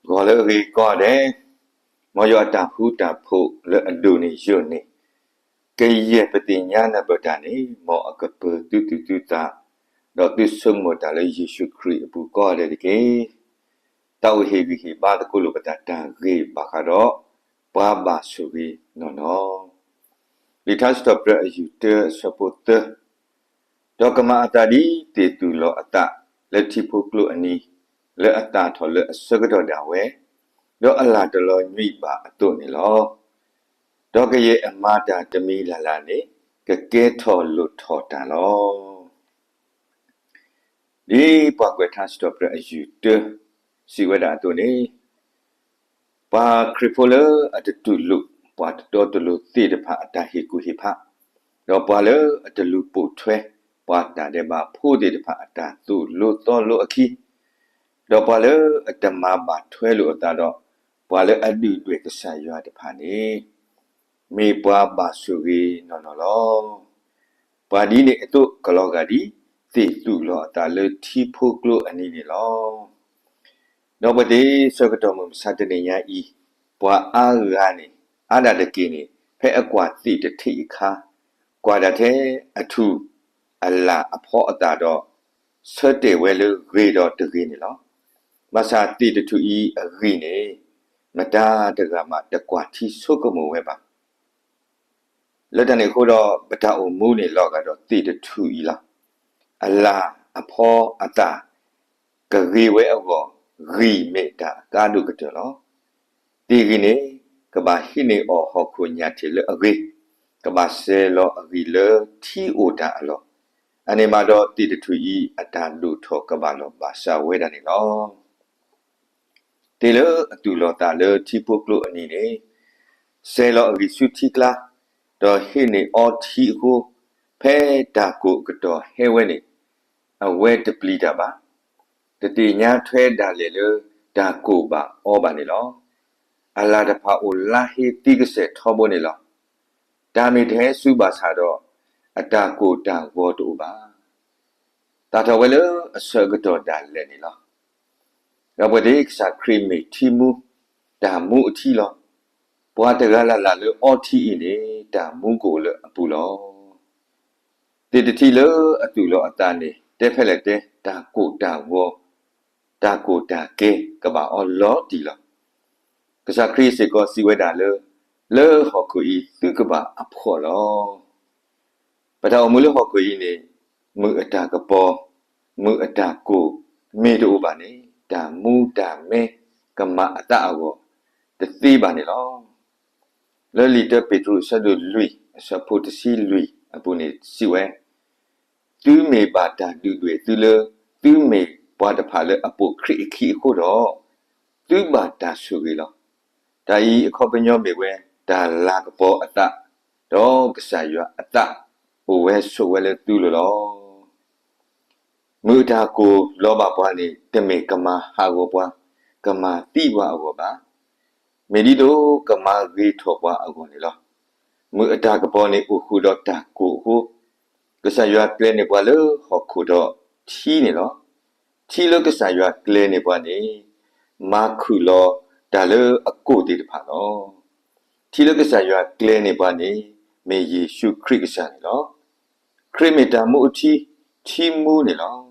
ဂီၤလၢအဂ့ၤကိးဂၤဒဲး, မ်ယွၤအတၢ်ဃူတၢ်ဖိးလၢအဒိၣ်န့ၢ်ယိာ်န့ၣ်, ကယဲၢ်ပသ့ၣ်ညါနၢ်ပၢၢ်တၢ်န့ၣ် မ်အကပၢၤသုသူၣ်သုသး, ဒီးသုဆိကမိၣ်တၢ်လၢယ့ၣ်ၡူးခရံာ်အပူၤကိးဂၤဒဲးတက့ၢ်. တၢ်အိၣ်ဟ့ၣ်ဂံၢ်ဟ့ၣ်ဘါသကိးလိာ်ပသးတၢ်ဂ့ၢ်ဘၣ်ဃးဒီး ပှၤဘၣ်ဆိၣ်ဂ့ၤနီၢ်နီၢ်. လံာ်ထါစံးထီၣ်ပတြၢၤအယူၢ်တၢအဆၢဖိသၢ, ဒီးကမၤအသးဒ်သ့ၣ်သူၣ်လီၤအသးလၢထံဖိကျိအနံၤ, လၢအသၣ်ထီၣ်လၢအဆၢကတီၢ်ဒၣ်ဝဲ, ဒီးအလၣ်တလီၤညွံးဘၣ်အသိးန့ၣ်လီၤ. ဒီးကယဲၢ်အမၤတၢ်တမံၤလၢ်လၢ်န့ၣ် ကကဲထီၣ်လိၣ်ထီၣ်တၢ်လီၤ. ဒ်ပှၤကွဲးထါစံးထီၣ်ပတြၢၤအယူၢ်တၢ စံးဝဲဒၣ်အသိးန့ၣ်, ပှၤခရံာ်ဖိလၢအတတူၢ်လိာ်ပှၤတတီတလိၤသ့ၣ်တဖၣ်အတၢ်ဟ့ၣ်ကူၣ်ဟ့ၣ်ဖး, ဒီးပှၤလၢအတလူၤပိာ်ထွဲပှၤတၢ်ဒဲးဘးဖိသ့ၣ်တဖၣ်အတၢ်သိၣ်လိသီလိအခံ, ဒီးပှၤလၢအတမၤဘၣ်ထွဲလိာ်အသးဒီး ပှၤလၢအဒုၣ်ဒွဲၣ်ကစၢ်ယွၤတဖၣ်န့ၣ် မ့ၢ်ပှၤဘၣ်ဆိၣ်ဂ့ၤနီၢ်နီၢ်လီၤ. ပှၤဒ်န့ၣ်အသိးကလီၤဂာ်ဒ် သ့ၣ်သူၣ်လီၤအသးလၢထံဖိကျိအနံၤန့ၣ်လီၤ. ဒီးပသ့ၣ်ဆၢကတီၢ်မုၢ်မဆါတနံၤညါအံၤ, ပှၤအါဂၤန့ၣ် အါဒၣ်တက့ၢ်န့ၣ် ဖဲအကွၢ်သ့ၣ်တထံးအခါ, ကွၢ်ဒၣ်ထဲအထူၣ်အလၣ်အဖီအသၣ်ဒီး ဆၢတဲာ်ဝဲလၢဂ့ၤဒီးတဂ့ၤန့ၣ်လီၤ. ဘၣ်ဆၣ်သ့ၣ်တထူၣ်အံၤအဂံၢ်န့ၣ် မတၤတဂၤမးတကွၢ်ထံဆိကမိၣ်ဝဲဘၣ်. လၢတၢ်န့ၣ်အဃိဒီး ပတၢ်အိၣ်မူန့ၣ်လီၤဂာ်ဒီးသ့ၣ်တထူၣ်အံၤလီၤ. အလၣ်အဖီအသၣ် ကဂ့ၤဝဲအဂီၢ် ဂံၢ်မ့ၢ်တၢ်အကါဒိၣ်ကတၢၢ်လီၤ. သ့ၣ်ဂံၢ်န့ၣ် ကဘၣ်ဟံးန့ၢ်အီၤဟီၣ်ခိၣ်ညၣ်ထံးလၢအဂ့ၤ, ကဘၣ်စဲၤလီၤအဂံၢ်လၢထံအိၣ်တၢ်အလီၢ်, အန့ၣ်မးဒီးသ့ၣ်တထူၣ်အံၤအတၢ်ဒိၣ်ထီၣ်ကဘၣ်လီၤဘၣ်စးဝဲဒၣ်န့ၣ်လီၤ. သ့ၣ်လၢအသူၣ်လီၤသးလၢထံဖိကျိအနံၤန့ၣ် စဲၤလီၤအဂံၢ်ဆူထံကျါ, ဒီးဟံးန့ၢ်အီထံအဃိ, ဖဲတၢ်ကိၢ်အကတီၢ်ဟဲဝဲန့ၣ် အဝဲတပျံၤတၢ်ဘၣ်. တသ့ၣ်ညါထွဲဒၣ်လဲာ်လၢတၢ်ကိၢ်ဘၣ်အီဘၣ်န့ၣ်လီၤ. အလၣ်တဖၣ်အိၣ်လါဟ့သံကစဲာ်ထီဘိန့ၣ်လီၤ. တၢ်မ့ၢ်တဟဲဆူဘၣ်ဆၣ်ဒီး အတၢ်ကိၢ်တၢ်ဂီၤတအိၣ်ဘၣ်. သၣ်ထီၣ်ဝဲလၢအဆၢကတီၢ်ဒၣ်လဲာ်န့ၣ်လီၤ. ဒီးပသ့ၣ်ကစၢ်ခရံာ်မ့ၢ်ထံမူ, တၢ်မူအထံလီၤ. ပှၤတဂၤလၢ်လၢ်လၢအီထံအံၤန့ၣ် တၢ်မူကအိၣ်လၢအပူၤလီၤ. သ့ၣ်တထံၣ်လၢအသူၣ်လီၤအသးန့ၣ် တဲဖဲလဲၣ်တဲ တၢ်ကိၢ်တၢ်ဂီၤ, တၢ်ကိၢ်တၢ်ကဲကဘၣ်အီလီၤတံၢ်လီၤ. ကစၢ်ခရံာ်စ့ၢ်ကီးစံးဝဲဒၣ်လၢ လၢဟီၣ်ခိၣ်အံၤသုကဘၣ်အဖှီၣ်လီၤ. ပတၢ်အိၣ်မူလၢဟီၣ်ခိၣ်အံၤန့ၣ် မုၢ်အတၢ်ကပီၤ, မုၢ်အတၢ်ကိၢ်မ့ၢ်တအိၣ်ဘၣ်န့ၣ် တၢ်မူတၢ်မဲကမၤအသးအဂီၢ် တသ့ဘၣ်န့ၣ်လီၤ. လၢလံာ်တၢပ့းတရူးအဆၢဒိၣ်လွံၢ်အဆၢဖိတဆံလွံၢ်အပူၤန့ၣ်စံးဝဲ, သုမ့ၢ်ဘၣ်တၢ်ဒုၣ်ဒွဲၣ်သုလၢ သုမ့ၢ်ပှၤတဖၣ်လၢအပိာ်ခရံာ်အခံအဃိဒီး, သုဘၣ်တၢ်ဆိၣ်ဂ့ၤလီၤ. တၢ်အံၤအခီပညီမ့ၢ်ဝဲ တၢ်လၤကပီၤအသး, ဒီးကစၢ်ယွၤအသး အိၣ်ဝဲဆိးဝဲလၢသုလိၤလီၤ. မုၢ်အတၢ်ကိၢ်လီၤဘၣ်ပှၤန့ၣ် တမ့ၢ်ကမၤဟးဂီၤပှၤ, ကမၤသံပှၤအဂီၢ်ဘၣ်. မ့ၢ်ဒ်သိးကမၤဂ့ၤထီၣ်ပှၤအဂီၢ်န့ၣ်လီၤ. မုၢ်အတၢ်ကပီၤန့ၣ်အိၣ်ဃုာ်ဒီးတၢ်ကိၢ်အဃိ, ကစၢ်ယွၤကျဲၤန့ၢ်ပှၤလၢဟီၣ်ခိၣ်ဒီးထံန့ၣ်လီၤ. ထံလၢကစၢ်ယွၤကျဲၤန့ၢ်ပှၤန့ၣ် မၤခုၣ်လီၤတၢ်လၢအကိၢ်သ့ၣ်တဖၣ်လီၤ. ထံလၢကစၢ်ယွၤကျဲၤန့ၢ်ပှၤန့ၣ် မ့ၢ်ယ့ၣ်ၡူးခရံာ်ကစၢ်န့ၣ်လီၤ. ခရံာ်မ့ၢ်တၢ်မူအထံ, ထံမူန့ၣ်လီၤ.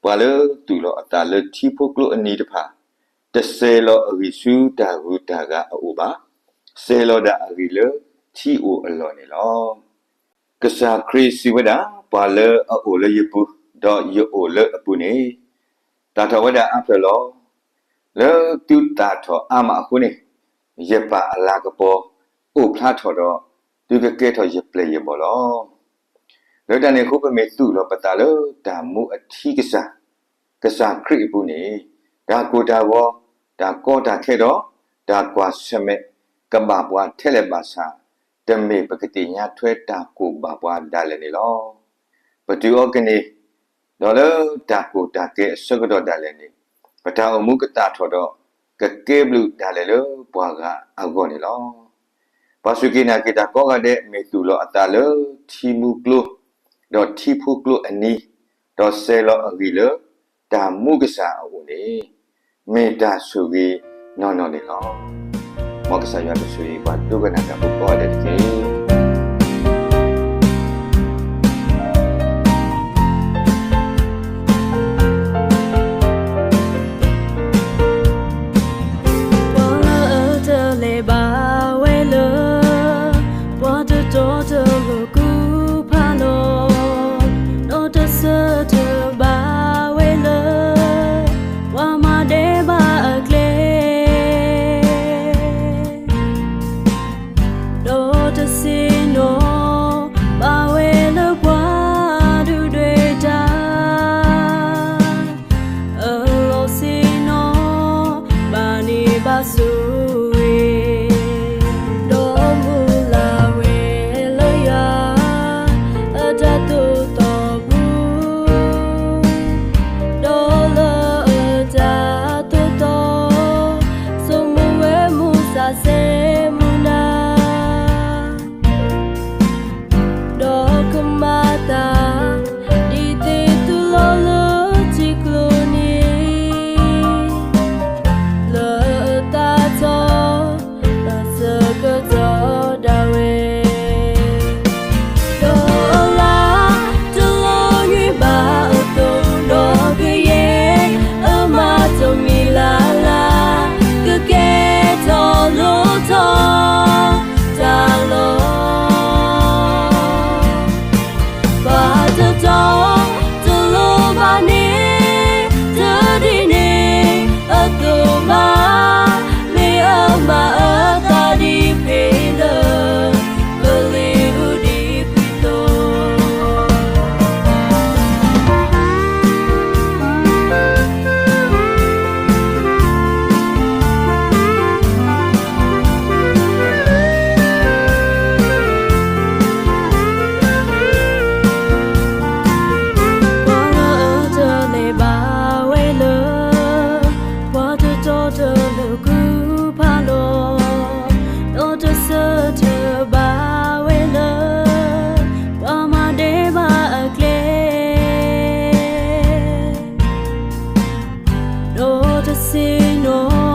ပှၤလၢသူၣ်လီၤအသးလၢထံဖိကျိအနံၤတဖၣ်, တစဲၤလီၤအဂံၢ်ဆူတၢ်ဂုၤတၢ်ဂၤအအိၣ်ဘၣ်. စဲၤလီၤဒၣ်အဂံၢ်လၢထံအိၣ်အလီၢ်န့ၣ်လီၤ. ကစၢ်ခရံာ်စံးဝဲဒၣ်, ပှၤလၢအအိၣ်လၢယပူၤ, ဒီးယအိၣ်လၢအပူၤန့ၣ်, သၣ်ထီၣ်ဝဲဒၣ်အါဖျၢၣ်လီၤ. လၢသုသၣ်ထီၣ်အါမးအဃိန့ၣ်, ယပၢ်အလၤကပီၤအိၣ်ဖျါထီၣ်ဒီး, သုကကဲထီၣ်ယပျဲၢ်ယဘီၣ်လီၤ. လၢတၢ်န့ၣ်အဃိ ပမ့ၢ်သူၣ်လီၤပသးလၢတၢ်မူအထံကစၢ်, ကစၢ်ခရံာ်အပူၤန့ၣ်, တၢ်ကိၢ်တၢ်ဂီၤ, တၢ်ကီတၢ်ခဲဒီး တၢ်ကွၢ်ဆၢၣ်မဲာ် ကဘၣ်ပှၤထဲလဲၣ်ဘၣ်ဆၣ်, တမ့ၢ်ပကသ့ၣ်ညါထွဲတၢ်ကိၢ်ဘၣ်ပှၤဒၣ်လဲာ်န့ၣ်လီၤ. ပတုၤအီၤကန့ၢ် ဒီးလၢတၢ်ကိၢ်တၢ်ကဲအဆၢကတီၢ်ဒၣ်လဲာ်န့ၣ်, ပတၢ်အိၣ်မူကသၣ်ထီၣ်ဒီး ကကဲဘျုးဒၣ်လဲာ်လၢပှၤဂၤအဂီၢ်န့ၣ်လီၤ. ပှၤစူၢ်က့ၤနာ်က့ၤတၢ်ကိးဂၤဒဲး မ့ၢ်သူၣ်လီၤအသးလၢထံမူကျိ, ဒီးထံဖိကျိအနံၤ, ဒီးစဲၤလီၤအဂံၢ်လၢတၢ်မူကစၢ်အအိၣ်န့ၣ်, မ့ၢ်တၢ်ဆိၣ်ဂ့ၤ နီၢ်နီၢ်န့ၣ်လီၤ. မ်ကစၢ်ယွၤကဆိၣ်ဂ့ၤပှၤဒိကနၣ်တၢ်ဖိကိးဂၤဒဲးတက့ၢ်. ပှၤလၢအတလဲၤဘၣ်ဝဲလၢ ပှၤတတီတလိၤကူၣ်ဖးလီၤ, ဒီးတဆၢထၢၣ်ဘၣ်ဝဲလၢ ပှၤမၤဒဲးဘးအကျဲ ဒီးတဆ့ၣ်နီၤဘၣ်ဝဲလၢပှၤဒုၣ်ဒွဲၣ်တၢ် အလီၢ်ဆ့ၣ်နီၤဘၣ်န့ၢ်ဘၣ်ဆိၣ်ဂ့ၤ, ဒီးမုၢ်လၢ်ဝဲလၢယွၤအတၢ်သိၣ်တၢ်သီပူၤ, ဒီးလၢအတၢ်သိၣ်တၢ်သီ ဆိကမိၣ်ဝဲမုၢ်ဆါဆဲးမုၢ်နၤ ဒီးကမၤတၢ် ဒ်သ့ၣ်သူၣ်လီၤလၢထံကျိန့ၣ် လၢအသးထီၣ် ဘၣ်ဆၢကတီၢ်ဒၣ်ဝဲ ဒီးအလၤတလီၤညွံးဘၣ်အသိး ဒီးကယဲၢ်အမၤတမံၤလၢ်လၢ် ကကဲထီၣ်လိၣ်ထီၣ်တၢ်လီၤ. ပှၤတတီတလိၤဘၣ်န့ၣ် တဒ်န့ၣ်အသိးဘၣ်, မ့ၢ်အမၤအသးဒ်ဖဲလၢ ကလံၤအူဒံးကွံာ်သိး ပှၤလၢအတလဲၤဘၣ်ဝဲလၢ ပှၤတတီတလိၤကူၣ်ဖးလီၤ, ဒီးတဆၢထၢၣ်ဘၣ်ဝဲလၢ ပှၤမၤဒဲးဘးအကျဲ ဒီးတဆ့ၣ်နီၤ